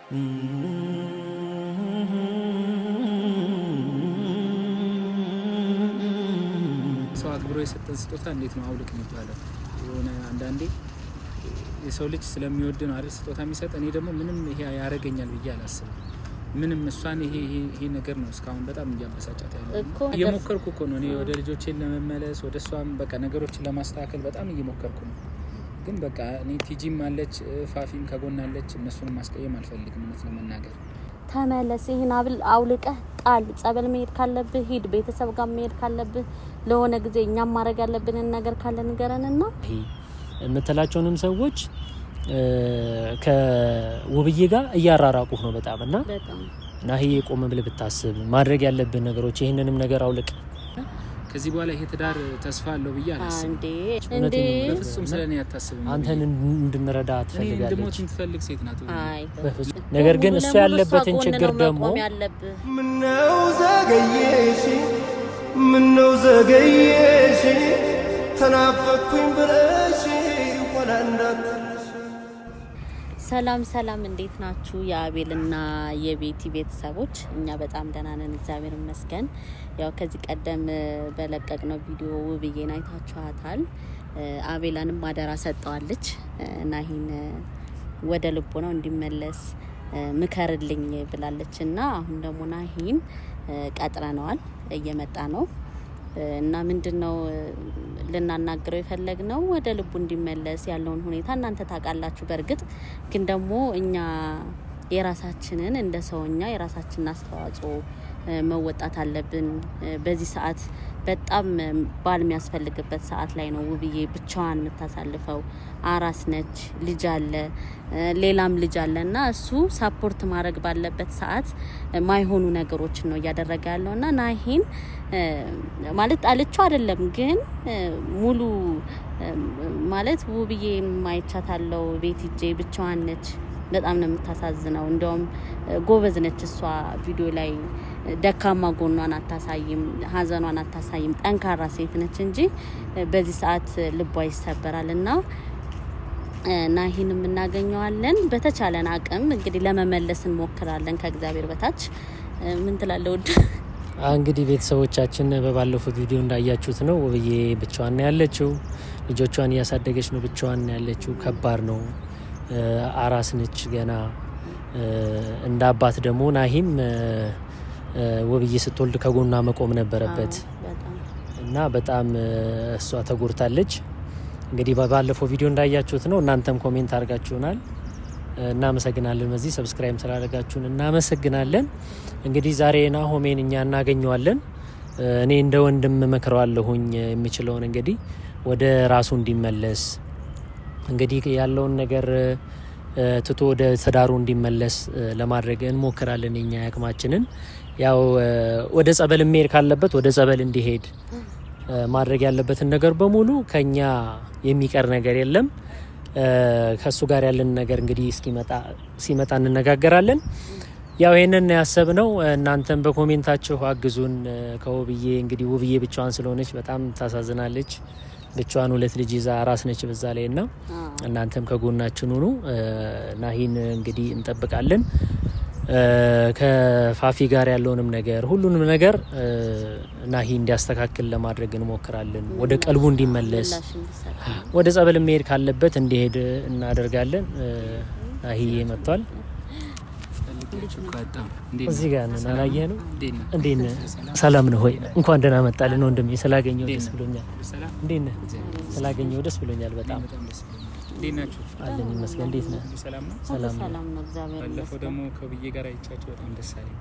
ሰው አክብሮ የሰጠን ስጦታ እንዴት ነው አውልቅ የሚባለው? የሆነ አንዳንዴ የሰው ልጅ ስለሚወድ ነው አይደል ስጦታ የሚሰጥ። እኔ ደግሞ ምንም ይሄ ያደርገኛል ብዬ አላስብም። ምንም እሷን ይሄ ይሄ ነገር ነው እስካሁን በጣም እያበሳጫት ያለው። እየሞከርኩ እኮ ነው እኔ ወደ ልጆቼን ለመመለስ፣ ወደ እሷም በቃ ነገሮችን ለማስተካከል በጣም እየሞከርኩ ነው። ግን በቃ እኔ ቲጂም አለች፣ ፋፊም ከጎን አለች። እነሱንም ማስቀየም አልፈልግም እውነት ለመናገር። ተመለስ፣ ይህን ሀብል አውልቀህ ጣል። ጸበል መሄድ ካለብህ ሂድ፣ ቤተሰብ ጋር መሄድ ካለብህ ለሆነ ጊዜ እኛም ማድረግ ያለብንን ነገር ካለ ንገረንና የምትላቸውንም ሰዎች ከውብዬ ጋር እያራራቁህ ነው በጣም። እና ናሂ ቆም ብለህ ብታስብ ማድረግ ያለብን ነገሮች ይህንንም ነገር አውልቅ። ከዚህ በኋላ ይሄ ትዳር ተስፋ አለው ብዬ አላስብም። በፍጹም ስለኔ አታስብም። አንተን እንድንረዳ ትፈልጋለች። እንድሞት የምትፈልግ ሴት ናት። ነገር ግን እሱ ያለበትን ችግር ደግሞ ምነው ዘገየሽ፣ ምነው ዘገየሽ፣ ተናፈኩኝ ብለሽ ኋላ እንዳትልሽ። ሰላም ሰላም፣ እንዴት ናችሁ? የአቤልና የቤቲ ቤተሰቦች፣ እኛ በጣም ደህና ነን፣ እግዚአብሔር ይመስገን። ያው ከዚህ ቀደም በለቀቅነው ቪዲዮ ውብዬን አይታችኋታል። አቤላንም አደራ ሰጠዋለች እና ይህን ወደ ልቦናው እንዲመለስ ምከርልኝ ብላለች እና አሁን ደግሞ ናሂን ቀጥረነዋል፣ እየመጣ ነው እና ምንድን ነው ልናናግረው የፈለግነው ወደ ልቡ እንዲመለስ ያለውን ሁኔታ እናንተ ታውቃላችሁ። በእርግጥ ግን ደግሞ እኛ የራሳችንን እንደ ሰውኛ የራሳችንን አስተዋጽኦ መወጣት አለብን። በዚህ ሰዓት በጣም ባል የሚያስፈልግበት ሰዓት ላይ ነው ውብዬ ብቻዋን የምታሳልፈው። አራስ ነች፣ ልጅ አለ፣ ሌላም ልጅ አለ እና እሱ support ማድረግ ባለበት ሰዓት ማይሆኑ ነገሮችን ነው እያደረገ ያለው። እና ናሂን ማለት ጣልቼው አይደለም፣ ግን ሙሉ ማለት ውብዬ ማይቻታለው ቤት ሂጄ ብቻዋን ነች። በጣም ነው የምታሳዝነው። እንደውም ጎበዝ ነች እሷ፣ ቪዲዮ ላይ ደካማ ጎኗን አታሳይም፣ ሀዘኗን አታሳይም። ጠንካራ ሴት ነች እንጂ በዚህ ሰዓት ልቧ ይሰበራል። እና ናሂንም እናገኘዋለን። በተቻለን አቅም እንግዲህ ለመመለስ እንሞክራለን ከእግዚአብሔር በታች። ምን ትላለህ ውድ? እንግዲህ ቤተሰቦቻችን በባለፉት ቪዲዮ እንዳያችሁት ነው፣ ውብዬ ብቻዋን ነው ያለችው። ልጆቿን እያሳደገች ነው፣ ብቻዋን ነው ያለችው። ከባድ ነው። አራስ ነች ገና። እንደ አባት ደግሞ ናሂም ውብዬ ስትወልድ ከጎኗ መቆም ነበረበት እና በጣም እሷ ተጎድታለች። እንግዲህ ባለፈው ቪዲዮ እንዳያችሁት ነው። እናንተም comment አድርጋችሁናል፣ እናመሰግናለን። በዚህ subscribe ስላደረጋችሁን እናመሰግናለን። እንግዲህ ዛሬ ናሆሜን እኛ እናገኘዋለን። እኔ እንደ ወንድም መክረዋለሁኝ የሚችለውን እንግዲህ ወደ ራሱ እንዲመለስ፣ እንግዲህ ያለውን ነገር ትቶ ወደ ትዳሩ እንዲመለስ ለማድረግ እንሞክራለን። የኛ ያቅማችንን ያው ወደ ጸበል መሄድ ካለበት ወደ ጸበል እንዲሄድ ማድረግ ያለበትን ነገር በሙሉ ከኛ የሚቀር ነገር የለም። ከሱ ጋር ያለን ነገር እንግዲህ እስኪመጣ ሲመጣ እንነጋገራለን። ያው ይሄንን ያሰብነው እናንተም በ comment ኣችሁ አግዙን። ከውብዬ እንግዲህ ውብዬ ብቻዋን ስለሆነች በጣም ታሳዝናለች። ብቻዋን ሁለት ልጅ ይዛ አራስ ነች በዛ ላይ እና እናንተም ከጎናችን ሁኑ። ናሂን እንግዲህ እንጠብቃለን። ከፋፊ ጋር ያለውንም ነገር ሁሉንም ነገር ናሂ እንዲያስተካክል ለማድረግ እንሞክራለን። ወደ ቀልቡ እንዲመለስ፣ ወደ ጸበል መሄድ ካለበት እንዲሄድ እናደርጋለን። ናሂ መጥቷል። እዚህ ጋር ነን። አላየህ ነው? እንዴት ነህ? ሰላም ነው ሆይ? እንኳን ደህና መጣልን ወንድሜ። ስላገኘው ደስ ብሎኛል። እንዴት ነህ? ስላገኘው ደስ ብሎኛል በጣም። አለን ይመስገን። እንዴት ነህ? ሰላም ነው። ሰላም ነው፣ እግዚአብሔር ባለፈው ደግሞ ከብዬ ጋር አይቻቸው በጣም ደስ አለኝ።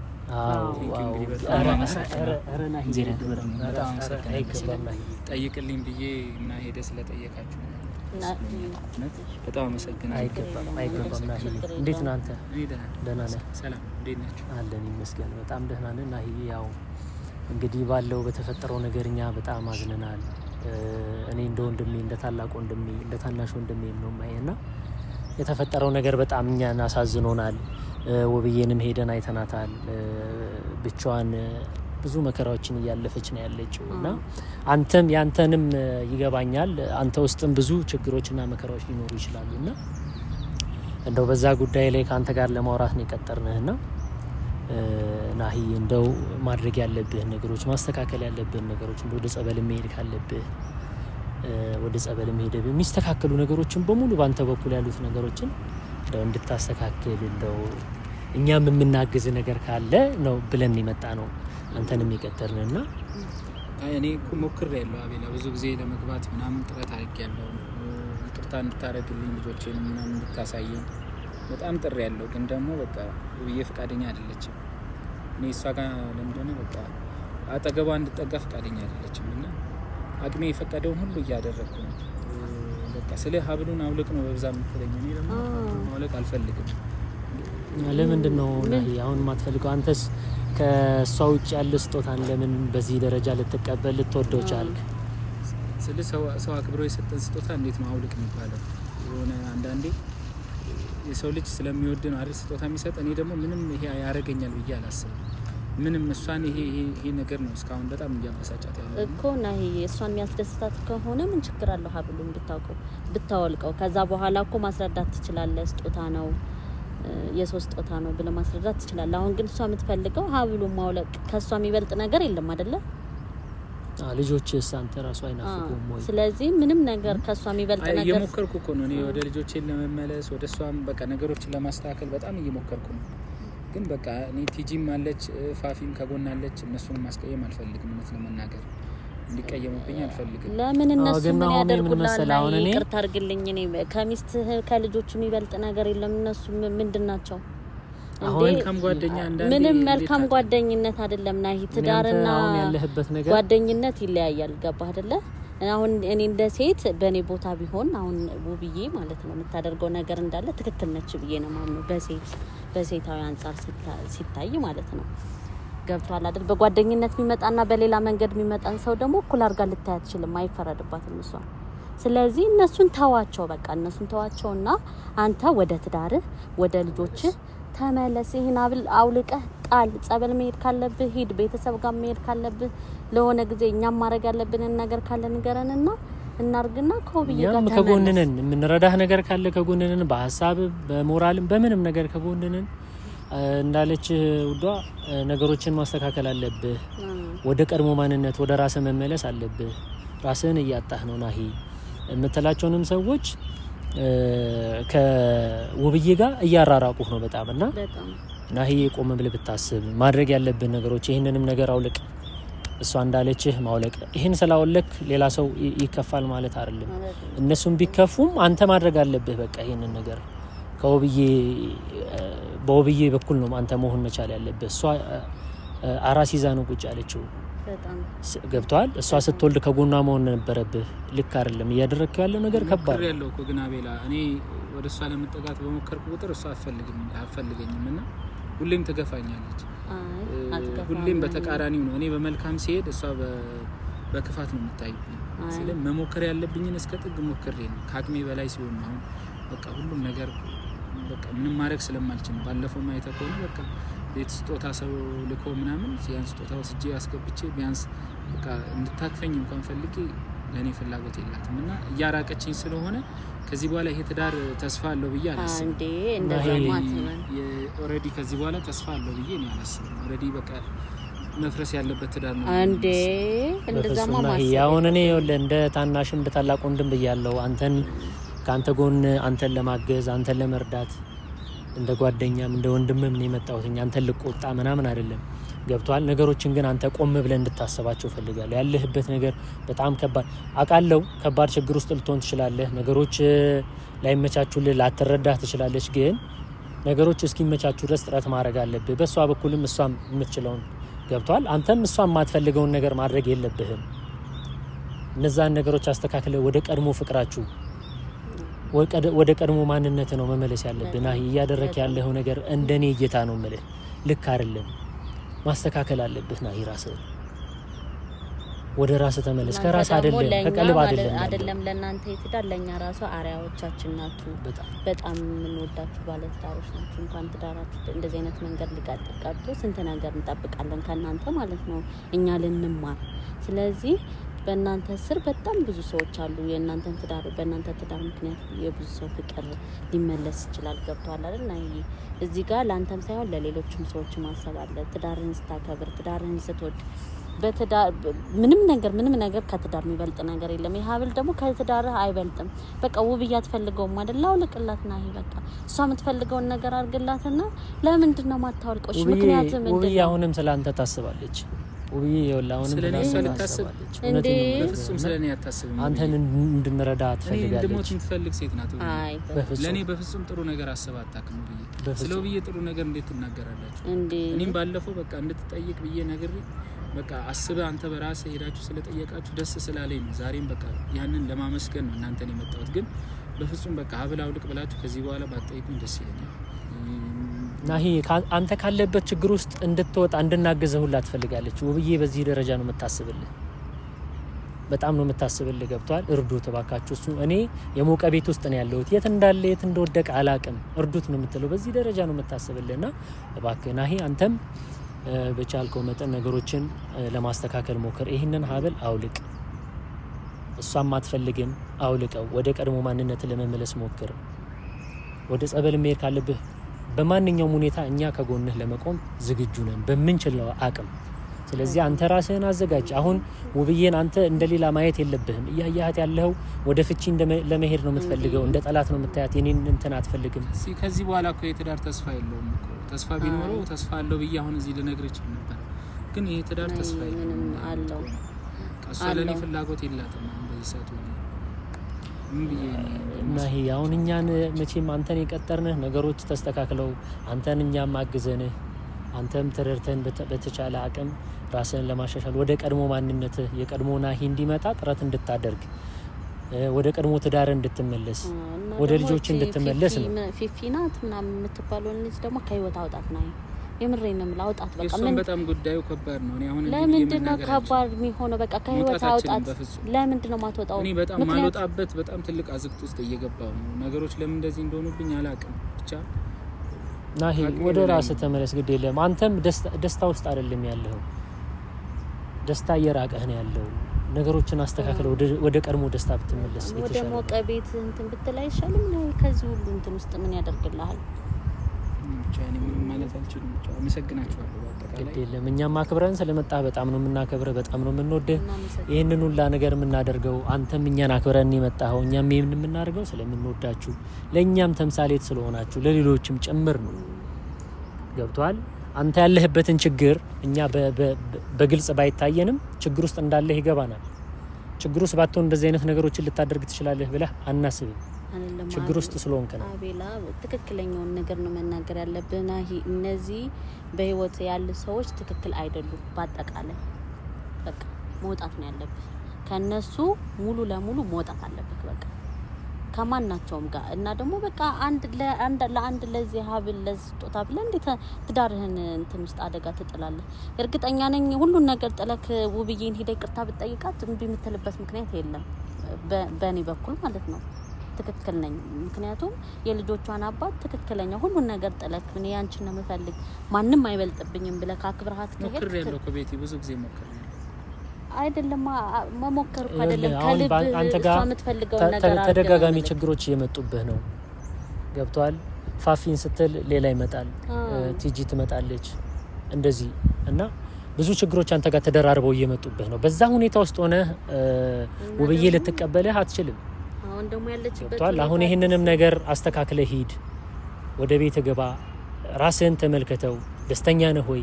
ጠይቅልኝ ብዬ እና ሄደ ስለጠየቃችሁ በጣም አመሰግናለሁ። አይገባም፣ አይገባም። ናሂ እንዴት ነህ አንተ? ደህና ነህ? ሰላም፣ እንዴት ናችሁ? አለን ይመስገን፣ በጣም ደህና ነን። ናሂ ያው እንግዲህ ባለው በተፈጠረው ነገር እኛ በጣም አዝነናል። እኔ እንደ ወንድሜ፣ እንደ ታላቅ ወንድሜ፣ እንደ ታናሽ ወንድሜ ነው የማየና የተፈጠረው ነገር በጣም እኛን አሳዝኖናል። ውብዬንም ሄደን አይተናታል። ብቻዋን ብዙ መከራዎችን እያለፈች ነው ያለችው እና አንተም ያንተንም ይገባኛል። አንተ ውስጥም ብዙ ችግሮችና መከራዎች ሊኖሩ ይችላሉ እና እንደው በዛ ጉዳይ ላይ ከአንተ ጋር ለማውራት ነው የቀጠርንህና ናሂ እንደው ማድረግ ያለብህ ነገሮች፣ ማስተካከል ያለብህ ነገሮች፣ እንደ ወደ ጸበል መሄድ ካለብህ ወደ ጸበል መሄድ፣ የሚስተካከሉ ነገሮችን በሙሉ በአንተ በኩል ያሉት ነገሮችን እንደው እንድታስተካክል፣ እንደው እኛም የምናግዝ ነገር ካለ ነው ብለን የመጣ ነው አንተንም የቀጠርንና። እኔ እኮ ሞክሬያለሁ አቤላ፣ ብዙ ጊዜ ለመግባት ምናምን ጥረት አድርጌያለሁ። ይቅርታ እንድታደርግልኝ፣ ልጆቼን ምናምን እንድታሳየኝ በጣም ጥሪ ያለው፣ ግን ደግሞ በቃ ውብዬ ፈቃደኛ አይደለችም። እኔ እሷ ጋር ለምንድነው በቃ አጠገቧ እንድጠጋ ፈቃደኛ አይደለችም እና አቅሜ የፈቀደውን ሁሉ እያደረግኩ ነው። በቃ ስለ ሀብሉን አውልቅ ነው በብዛት የምትለኝ። እኔ ደግሞ ማውለቅ አልፈልግም። ለምንድን ነው ናሂ አሁን የማትፈልገው? አንተስ ከእሷ ውጭ ያለ ስጦታን ለምን በዚህ ደረጃ ልትቀበል ልትወደው ቻልክ? ስለ ሰው አክብሮ የሰጠን ስጦታ እንዴት ነው አውልቅ የሚባለው? የሆነ አንዳንዴ የሰው ልጅ ስለሚወድ ነው አይደል ስጦታ የሚሰጥ። እኔ ደግሞ ምንም ይሄ ያደርገኛል ብዬ አላስብም። ምንም እሷን ይሄ ይሄ ነገር ነው እስካሁን በጣም እያበሳጫት ያለው። እኮ ናሂ፣ እሷን የሚያስደስታት ከሆነ ምን ችግር አለው? ሀብሉን ብታውቀው ብታወልቀው፣ ከዛ በኋላ እኮ ማስረዳት ትችላለህ። ስጦታ ነው፣ የሰው ስጦታ ነው ብለህ ማስረዳት ትችላለህ። አሁን ግን እሷ የምትፈልገው ሀብሉን ማውለቅ፣ ከእሷ የሚበልጥ ነገር የለም አይደለ? ልጆችስ አንተ ራሱ አይናፍቁም ወይ? ስለዚህ ምንም ነገር ከእሷ የሚበልጥ ነገር እየሞከርኩ እኮ ነው እኔ ወደ ልጆቼን ለመመለስ፣ ወደ እሷም በቃ ነገሮችን ለማስተካከል በጣም እየሞከርኩ ነው። ግን በቃ እኔ ቲጂም አለች፣ ፋፊም ከጎን አለች። እነሱን ማስቀየም አልፈልግም። እውነት ለመናገር እንዲቀየሙብኝ አልፈልግም። ለምን እነሱ ግን ምን አሁን ምን ያደርጉልሃል? መሰለህ፣ አሁን እኔ ይቅርታ አድርግልኝ። እኔ ከሚስትህ ከልጆቹ የሚበልጥ ነገር የለም። እነሱ ምንድን ናቸው? አሁን እንዴ? መልካም ጓደኛ አንዳንዴ ምንም እንዴት መልካም ጓደኝነት አይደለም ናሂ። እኔ አንተ ትዳርና አሁን ያለህበት ነገር ጓደኝነት ይለያያል። ገባህ አይደለ? አሁን እኔ እንደ ሴት በእኔ ቦታ ቢሆን አሁን ውብዬ ማለት ነው የምታደርገው ነገር እንዳለ ትክክል ነች ብዬ ነው ማምነው። በሴታዊ አንጻር ሲታይ ማለት ነው። ገብቷል አይደል? በጓደኝነት የሚመጣና በሌላ መንገድ የሚመጣን ሰው ደግሞ እኩል አድርጋ ልታይ አትችልም። አይፈረድባትም እሷ። ስለዚህ እነሱን ተዋቸው፣ በቃ እነሱን ተዋቸውና አንተ ወደ ትዳርህ ወደ ልጆችህ ተመለስ። ይህን ሀብል አውልቀህ ጣል። ጸበል መሄድ ካለብህ ሂድ። ቤተሰብ ጋር መሄድ ካለብህ ለሆነ ጊዜ እኛም ማድረግ ያለብንን ነገር ካለ ንገረንና እናርግና ከውብዬ ጋር እኛም ተመለስ። ከጎንነን፣ የምንረዳህ ነገር ካለ ከጎንነን፣ በሀሳብ በሞራልም በምንም ነገር ከጎንነን። እንዳለች ውዷ ነገሮችን ማስተካከል አለብህ። ወደ ቀድሞ ማንነት ወደ ራስህ መመለስ አለብህ። ራስህን እያጣህ ነው ናሂ። የምትላቸውንም ሰዎች ከውብዬ ጋር እያራራቁህ ነው በጣም እና በጣም። ናሂ ቆም ብለህ ብታስብ ማድረግ ያለብህ ነገሮች፣ ይህንንም ነገር አውልቅ። እሷ እንዳለችህ ማውለቅ፣ ይህን ስላወለክ ሌላ ሰው ይከፋል ማለት አይደለም። እነሱም ቢከፉም አንተ ማድረግ አለብህ። በቃ ይህንን ነገር ከውብዬ በውብዬ በኩል ነው አንተ መሆን መቻል ያለብህ። እሷ አራስ ይዛ ነው ቁጭ ያለችው። በጣም። ገብቶሃል? እሷ ስትወልድ ከጎኗ መሆን ነበረብህ። ልክ አይደለም እያደረግከው ያለው ነገር፣ ከባድ ነው። ያለው እኮ ግን አቤላ፣ እኔ ወደ እሷ ለመጠጋት በሞከርኩ ቁጥር እሷ አትፈልገኝም እና ሁሌም ትገፋኛለች። አይ፣ አትገፋም። ሁሌም በተቃራኒው ነው። እኔ በመልካም ሲሄድ እሷ በክፋት ነው የምታይብኝ። አይ። ስለ መሞከር ያለብኝን እስከ ጥግ ሞክሬ ነው፣ ከአቅሜ በላይ ሲሆን ነው። አሁን በቃ ሁሉም ነገር በቃ ምንም ማድረግ ስለማልችል ነው። ባለፈው ማየት ከሆነ በቃ ቤት ስጦታ ሰው ልኮ ምናምን ያን ስጦታ ወስጄ አስገብቼ ቢያንስ በቃ እንድታቅፈኝ እንኳን ፈልጌ ለእኔ ፍላጎት የላትም እና እያራቀችኝ ስለሆነ ከዚህ በኋላ ይሄ ትዳር ተስፋ አለው ብዬ አላስብም። እንዴ፣ እንደዛ ማትበል። Already ከዚህ በኋላ ተስፋ አለው ብዬ እኔ አላስብም። Already በቃ መፍረስ ያለበት ትዳር ነው። እንዴ፣ እንደዛማ በፍጹም ናሂ። ማሰብ አሁን እኔ ይኸውልህ እንደ ታናሽም እንደ ታላቅ ወንድም ብያለሁ። አንተን ከአንተ ጎን አንተን ለማገዝ፣ አንተን ለመርዳት፣ እንደ ጓደኛም እንደ ወንድምም ነው የመጣሁት። አንተን ልቆጣ ምናምን አይደለም። ገብቷል። ነገሮችን ግን አንተ ቆም ብለህ እንድታስባቸው እፈልጋለሁ። ያለህበት ነገር በጣም ከባድ አውቃለሁ። ከባድ ችግር ውስጥ ልትሆን ትችላለህ። ነገሮች ላይመቻቹልህ፣ ላትረዳህ ትችላለች። ግን ነገሮች እስኪመቻቹ ድረስ ጥረት ማድረግ አለብህ። በእሷ በኩልም እሷም የምትችለውን፣ ገብቷል። አንተም እሷ የማትፈልገውን ነገር ማድረግ የለብህም። እነዛን ነገሮች አስተካክለህ ወደ ቀድሞ ፍቅራችሁ፣ ወደ ቀድሞ ማንነት ነው መመለስ ያለብህ። ናሂ፣ እያደረክ ያለው ነገር እንደኔ እይታ ነው የምልህ ልክ አይደለም። ማስተካከል አለብህ ናሂ። ራስህ ወደ ራስህ ተመለስ። እናንተ ከራስ ደግሞ አይደለም ለእኛ ከቀልብ ማለት አይደለም ያለው። አይደለም ለእናንተ የትዳር ለእኛ ራሱ አርአያዎቻችን ናችሁ። በጣም። በጣም የምንወዳችሁ ባለትዳሮች ናችሁ። እንኳን ትዳራችሁ እንደዚህ አይነት መንገድ ሊቀጥል ቀርቶ ስንት ነገር እንጠብቃለን ከእናንተ ማለት ነው እኛ ልንማር። ስለዚህ በእናንተ ስር በጣም ብዙ ሰዎች አሉ። የእናንተን ትዳር በእናንተ ትዳር ምክንያት የብዙ ሰው ፍቅር ሊመለስ ይችላል። ገብቶሃል አይደል? እና እዚህ ጋር ለአንተም ሳይሆን ለሌሎችም ሰዎች ማሰብ አለ። ትዳርህን ስታከብር፣ ትዳርህን ስትወድ በትዳር ምንም ነገር ምንም ነገር ከትዳር የሚበልጥ ነገር የለም። ይህ ሀብል ደግሞ ከትዳርህ አይበልጥም። በቃ ውብዬ አትፈልገውም አይደል? አውልቅላት ና ይሄ በቃ እሷ የምትፈልገውን ነገር አድርግላትና ለምንድን ነው የማታወልቀው? ምክንያት ምንድን ነው? ውብዬ አሁንም ስለ አንተ ታስባለች። ውብዬ ይኸውልህ አሁንም ስለኔ ልታስብ እንዴ? በፍጹም ስለኔ አታስብም። አንተን እንድንረዳ ትፈልጋለች። እንድሞት የምትፈልግ ሴት ናት። ለእኔ በፍጹም ጥሩ ነገር አስባ አታውቅም። ውብዬ ስለ ውብዬ ጥሩ ነገር እንዴት ትናገራላችሁ? እኔም ባለፈው በቃ እንድትጠይቅ ብዬ ነግሬ በቃ አስበህ አንተ በራስህ ሄዳችሁ ስለጠየቃችሁ ደስ ስላለኝ ነው። ዛሬም በቃ ያንን ለማመስገን ነው እናንተን የመጣሁት። ግን በፍጹም በቃ ሀብል አውልቅ ብላችሁ ከዚህ በኋላ ባትጠይቁኝ ደስ ይለኛል። ናሂ አንተ ካለበት ችግር ውስጥ እንድትወጣ እንድናግዝህ ሁላ ትፈልጋለች። ውብዬ በዚህ ደረጃ ነው የምታስብልህ፣ በጣም ነው የምታስብልህ። ገብቷል። እርዱት እባካችሁ። እሱ እኔ የሞቀ ቤት ውስጥ ነው ያለሁት፣ የት እንዳለ የት እንደወደቀ አላቅም፣ እርዱት ነው የምትለው። በዚህ ደረጃ ነው የምታስብልህ እና እባክህ ናሂ አንተም በቻልከው መጠን ነገሮችን ለማስተካከል ሞክር። ይህንን ሀብል አውልቅ፣ እሷም አትፈልግም፣ አውልቀው። ወደ ቀድሞ ማንነት ለመመለስ ሞክር። ወደ ጸበል መሄድ ካለብህ በማንኛውም ሁኔታ እኛ ከጎንህ ለመቆም ዝግጁ ነን በምንችለው አቅም። ስለዚህ አንተ ራስህን አዘጋጅ። አሁን ውብዬን አንተ እንደሌላ ማየት የለብህም። እያያህት ያለኸው ወደ ፍቺ ለመሄድ ነው የምትፈልገው፣ እንደ ጠላት ነው የምታያት። የኔን እንትን አትፈልግም። ከዚህ በኋላ እኮ የትዳር ተስፋ የለውም እኮ። ተስፋ ቢኖረው ተስፋ አለው ብዬ አሁን እዚህ ልነግርህ እችል ነበር፣ ግን ይሄ ትዳር ተስፋ የለውም። እሷ ለእኔ ፍላጎት የላትም አሁን በዚህ ሰዓት ናሂ አሁን እኛን መቼም አንተን የቀጠርንህ ነገሮች ተስተካክለው አንተን እኛም አግዘንህ አንተም ተረድተን በተቻለ አቅም ራስህን ለማሻሻል ወደ ቀድሞ ማንነትህ የቀድሞ ናሂ እንዲመጣ ጥረት እንድታደርግ ወደ ቀድሞ ትዳር እንድትመለስ ወደ ልጆች እንድትመለስ ነው። ፊፊ ናት ምናምን የምትባለውን ልጅ ደግሞ ከህይወት አውጣት ናሂ። የምሬን ነው የምልህ፣ አውጣት። በቃ ምን በጣም ጉዳዩ ከባድ ነው። እኔ አሁን ለምንድን ነው ከባድ የሚሆነው? በቃ ከህይወት አውጣት። ለምንድን ነው የማትወጣው? እኔ በጣም ማልወጣበት በጣም ትልቅ አዝቅጥ ውስጥ እየገባሁ ነው። ነገሮች ለምን እንደዚህ እንደሆኑብኝ አላውቅም። ብቻ ናሂ ወደ ራስህ ተመለስ። ግድ የለም አንተም ደስታ ውስጥ አይደለም ያለኸው፣ ደስታ እየራቀህ ነው ያለው። ነገሮችን አስተካክለው ወደ ቀድሞ ደስታ ብትመለስ ወደ ሞቀ ቤት እንትን ብትል አይሻልም? ነው ከዚህ ሁሉ እንትን ውስጥ ምን ያደርግልሃል? ብቻ እኔ ምንም ማለት አልችልም። ብቻ አመሰግናችኋለሁ። ግድ የለም እኛም አክብረን ስለመጣ በጣም ነው የምናከብረህ፣ በጣም ነው የምንወድህ። ይህንን ሁላ ነገር የምናደርገው አንተም እኛን አክብረን የመጣኸው እኛም ይህን የምናደርገው ስለምንወዳችሁ ለእኛም ተምሳሌት ስለሆናችሁ ለሌሎችም ጭምር ነው። ገብቷል። አንተ ያለህበትን ችግር እኛ በግልጽ ባይታየንም ችግር ውስጥ እንዳለህ ይገባናል። ችግር ውስጥ ባትሆን እንደዚህ አይነት ነገሮችን ልታደርግ ትችላለህ ብለህ አናስብም። ችግር ውስጥ ስለሆንክ ነው። አቤላ ትክክለኛውን ነገር ነው መናገር ያለብህ። ናሂ እነዚህ በህይወት ያሉ ሰዎች ትክክል አይደሉም። በአጠቃላይ በቃ መውጣት ነው ያለብህ ከነሱ ሙሉ ለሙሉ መውጣት አለብህ። በቃ ከማናቸውም ጋር እና ደግሞ በቃ አንድ ለአንድ ለአንድ ለዚህ ሀብል ለዚህ ስጦታ ብለህ እንዴት ትዳርህን እንትን ውስጥ አደጋ ትጥላለህ? እርግጠኛ ነኝ ሁሉን ነገር ጥለክ ውብዬን ሄደህ ይቅርታ ብትጠይቃት እምቢ የምትልበት ምክንያት የለም። በእኔ በኩል ማለት ነው። ትክክል ነኝ። ምክንያቱም የልጆቿን አባት ትክክለኛ ሁሉን ነገር ጥለክ እኔ ያንቺን ነው የምፈልግ ማንም አይበልጥብኝም ብለህ አክብረሃት ከሄድክ ሞክሬያለሁ እኮ ቤቲ፣ ብዙ ጊዜ ሞክሬያለሁ። አይደለም መሞከር እኮ አይደለም፣ ከልብ እሷ የምትፈልገውን ነገር ተደጋጋሚ ችግሮች እየመጡብህ ነው። ገብቷል። ፋፊን ስትል ሌላ ይመጣል፣ ቲጂ ትመጣለች፣ እንደዚህ እና ብዙ ችግሮች አንተ ጋር ተደራርበው እየመጡብህ ነው። በዛ ሁኔታ ውስጥ ሆነ ውብዬ ልትቀበልህ አትችልም። አሁን ደግሞ ያለችበት አሁን ይህንንም ነገር አስተካክለህ ሂድ፣ ወደ ቤት ግባ፣ ራስህን ተመልከተው። ደስተኛ ነህ ወይ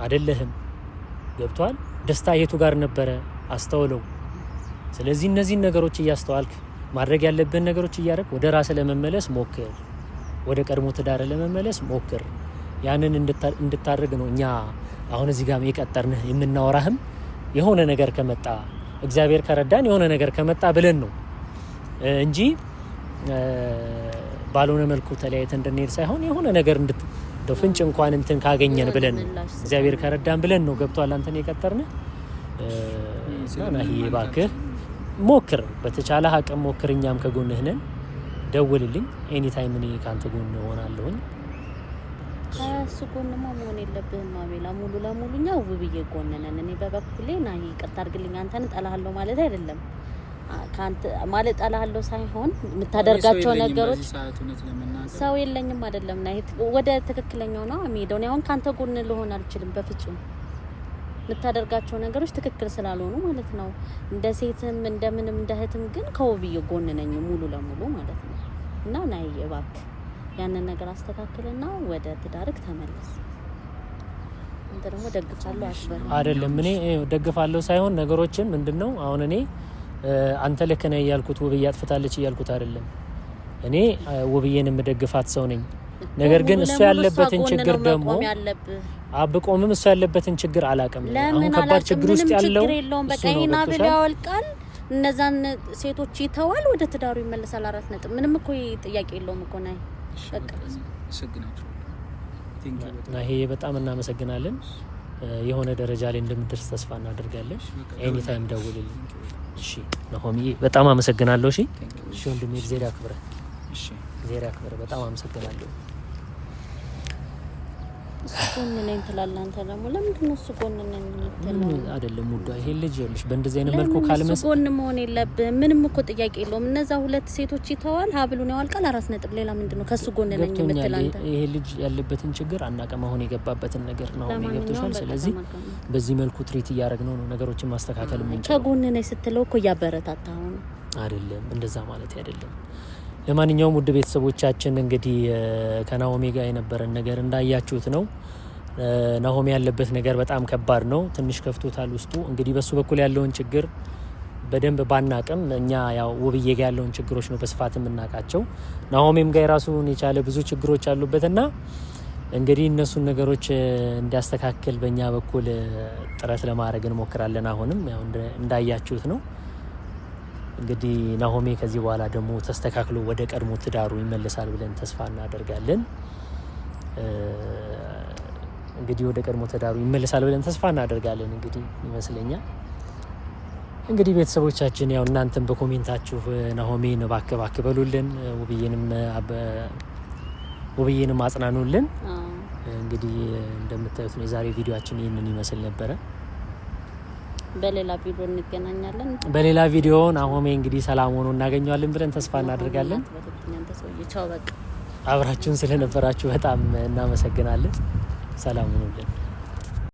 አይደለህም? ገብቷል። ደስታ የቱ ጋር ነበረ? አስተውለው። ስለዚህ እነዚህን ነገሮች እያስተዋልክ ማድረግ ያለብህን ነገሮች እያደረግ ወደ ራስህ ለመመለስ ሞክር፣ ወደ ቀድሞ ትዳር ለመመለስ ሞክር። ያንን እንድታደርግ ነው እኛ አሁን እዚህ ጋር የቀጠርንህ የምናወራህም የሆነ ነገር ከመጣ እግዚአብሔር ከረዳን የሆነ ነገር ከመጣ ብለን ነው እንጂ ባልሆነ መልኩ ተለያይተን እንድንሄድ ሳይሆን የሆነ ነገር ፍንጭ እንኳን እንትን ካገኘን ብለን ነው እግዚአብሔር ከረዳን ብለን ነው። ገብቷል። አንተን የቀጠርንህ ናሂ፣ እባክህ ሞክር፣ በተቻለ አቅም ሞክር። እኛም ከጎንህ ነን። ደውልልኝ anytime፣ እኔ ከአንተ ጎን እሆናለሁኝ። ከእሷ ከሱ ጎንማ መሆን የለብህም አቤላ። ሙሉ ለሙሉ እኛ ውብዬ ጎን ነን። እኔ በበኩሌ ና ይቅርታ አድርግልኝ፣ አንተን እጠላሃለሁ ማለት አይደለም። ከአንተ ማለት እጠላሃለሁ ሳይሆን የምታደርጋቸው ነገሮች ሰው የለኝም አይደለም። ና ወደ ትክክለኛው ነው የሚሄደው። እኔ አሁን ከአንተ ጎን ልሆን አልችልም በፍጹም። የምታደርጋቸው ነገሮች ትክክል ስላልሆኑ ማለት ነው። እንደ ሴትም እንደምንም እንደ እህትም ግን ከውብዬ ጎን ነኝ ሙሉ ለሙሉ ማለት ነው። እና ናይ እባክህ ያንን ነገር አስተካክልና ወደ ትዳርክ ተመለስ። አንተ ደግሞ ደግፋለሁ አትበል። አይደለም እኔ ደግፋለሁ ሳይሆን ነገሮችን ምንድነው አሁን እኔ አንተ ልክ ነህ እያልኩት ውብዬ አጥፍታለች እያልኩት አይደለም። እኔ ውብዬን የምደግፋት ሰው ነኝ። ነገር ግን እሱ ያለበትን ችግር ደግሞ አብቆምም እሱ ያለበትን ችግር አላውቅም። አሁን ከባድ ችግር ውስጥ ያለው በቃ ይሄን አብል ያወልቃል፣ እነዛን ሴቶች ይተዋል፣ ወደ ትዳሩ ይመለሳል። 4 ነጥብ። ምንም እኮ ጥያቄ የለውም እኮ ናይ ይሄ በጣም እናመሰግናለን። የሆነ ደረጃ ላይ እንደምደርስ ተስፋ እናደርጋለን። Anytime ደውልልኝ። እሺ ናሆምዬ በጣም አመሰግናለሁ። እሺ እሺ ወንድሜ እግዚአብሔር ያክብረህ፣ እግዚአብሔር ያክብረህ። በጣም አመሰግናለሁ። እሱ ጎን ነኝ ትላለህ አንተ ደግሞ ለምንድን ነው እሱ ጎን ነኝ የምትለው? አይደለም ውዷ፣ ይሄ ልጅ ይኸውልሽ፣ በእንደዚህ አይነት መልኩ ካልመስ ጎን መሆን የለብህም። ምንም እኮ ጥያቄ የለውም። እነዛ ሁለት ሴቶች ይተዋል፣ ሀብሉን ያወልቃል። 4 ነጥብ። ሌላ ምንድን ነው ከእሱ ጎን ነኝ የምትል አንተ? ይሄ ልጅ ያለበትን ችግር አናውቅም። አሁን የገባበትን ነገር ነው ገብቶሻል። ስለዚህ በዚህ መልኩ treat እያደረግነው ነው ነገሮችን ማስተካከል የምንችለው። ከጎን ነኝ ስትለው እኮ እያበረታታሁ ነው። አይደለም እንደዛ ማለት አይደለም። ለማንኛውም ውድ ቤተሰቦቻችን እንግዲህ ከናሆሜ ጋር የነበረን ነገር እንዳያችሁት ነው። ናሆሜ ያለበት ነገር በጣም ከባድ ነው። ትንሽ ከፍቶታል ውስጡ። እንግዲህ በሱ በኩል ያለውን ችግር በደንብ ባናቅም እኛ ያው ውብዬ ጋር ያለውን ችግሮች ነው በስፋት የምናውቃቸው። ናሆሜም ጋር የራሱን የቻለ ብዙ ችግሮች አሉበትና እንግዲህ እነሱን ነገሮች እንዲያስተካክል በእኛ በኩል ጥረት ለማድረግ እንሞክራለን። አሁንም ያው እንዳያችሁት ነው። እንግዲህ ናሆሜ ከዚህ በኋላ ደግሞ ተስተካክሎ ወደ ቀድሞ ትዳሩ ይመለሳል ብለን ተስፋ እናደርጋለን። እንግዲህ ወደ ቀድሞ ትዳሩ ይመለሳል ብለን ተስፋ እናደርጋለን። እንግዲህ ይመስለኛል። እንግዲህ ቤተሰቦቻችን ያው እናንተም በ comment ኣችሁ ናሆሜን እባክህ እባክህ በሉልን፣ ውብዬንም አጽናኑልን። እንግዲህ እንደምታዩት ነው የዛሬ ቪዲዮአችን ይህንን ይመስል ነበረ። በሌላ ቪዲዮ እንገናኛለን። በሌላ ቪዲዮ ናሆሜ እንግዲህ ሰላም ሆኖ እናገኘዋለን ብለን ተስፋ እናደርጋለን። አብራችሁን ስለነበራችሁ በጣም እናመሰግናለን። ሰላም ሁኑልን።